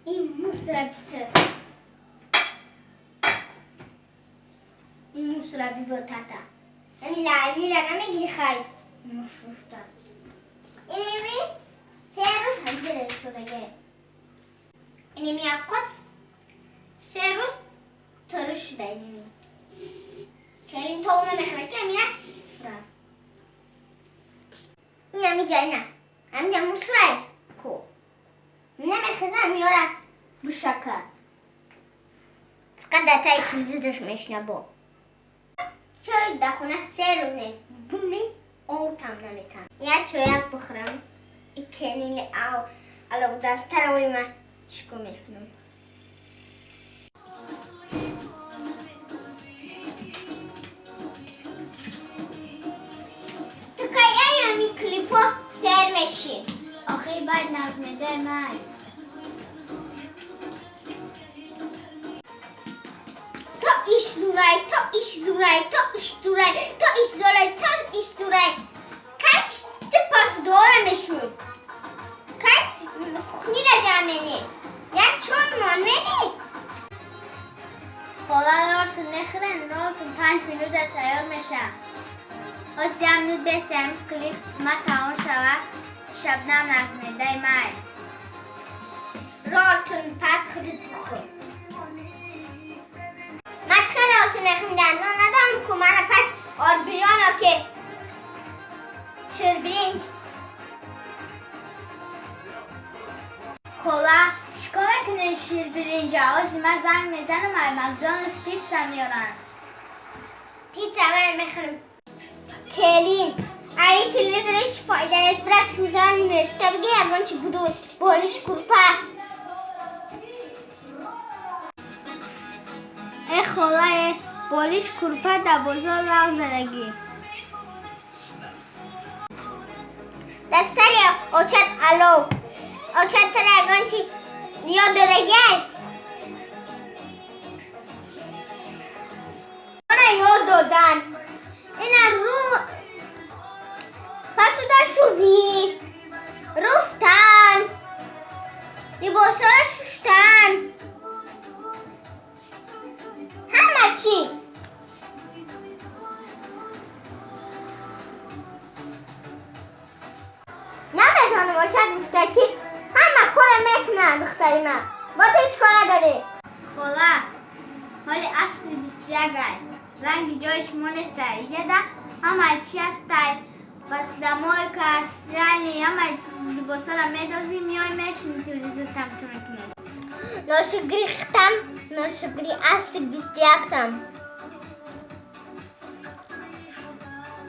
این مصربیت این مصربی با تاتا همین لعلی را نمیگیری خیلی مشروفتا اینمی 3 روز هنجره شده. اینمی اقات 3 روز ترش شده. اینمی خیلی این تا اونو میخوره که همینه فرا این همی جای نه همین جا مصرای کو نمیخوزه میاره بشکه فقط در تای تلویزش میشنه با چای در خونه 3 روز نیست بومی آوتم نمیتن یه چایک بخورم این کنیل آو علاق دستر اوی من چیکو میکنم. تو که همین کلیپو سر میشی آخه باید نغمه من تو ایش زورای تو ایش زورای تو ایش زورای تو ایش زورای تو ایش زورای کچ تو پاس داره میشون کچ خونی را جمعنی یک چون مانمنی خدا رارتون نخرن رارتون 5 minute تیار میشه. آسی هم نود دستم کلیپ ما تمام شود شبنم نظمه دای مای رارتون پس خودت بخور. من چه رارتون نخیم دندان ندارم که من پس آربریانا که شربرنج. خوبه چیکار میکنه شیربرنج؟ آزی من زنگ میزنم ای مکدونالدز پیتزا میارن. پیتزا من میخورم. کلین ای تلویزیون هیچ فایده نیست برای سوزان نشته بگه یگان چی بدوز بالش کرپه. ای خاله بالش کرپه در بازار لغ زدگی. در سر اوچت الو اوچت تر یگان چی یاد دادگی آره یاد دادن اینا رو پسودا شوی رفتن لباسا را شستن همه چی. نمیتونم اوچت گفته که همه کار میکنن دختری من با تو هیچ کار نداری. خاله حالی اصل 21 رنگ جایش ما نیست ایجاده همه چی هست پس دمای که اصرانی همه لباسا را میدازی میای میشینی تلویزیون تماشا میکنی. ناشکری ختم ناشکری اصل 21 تم.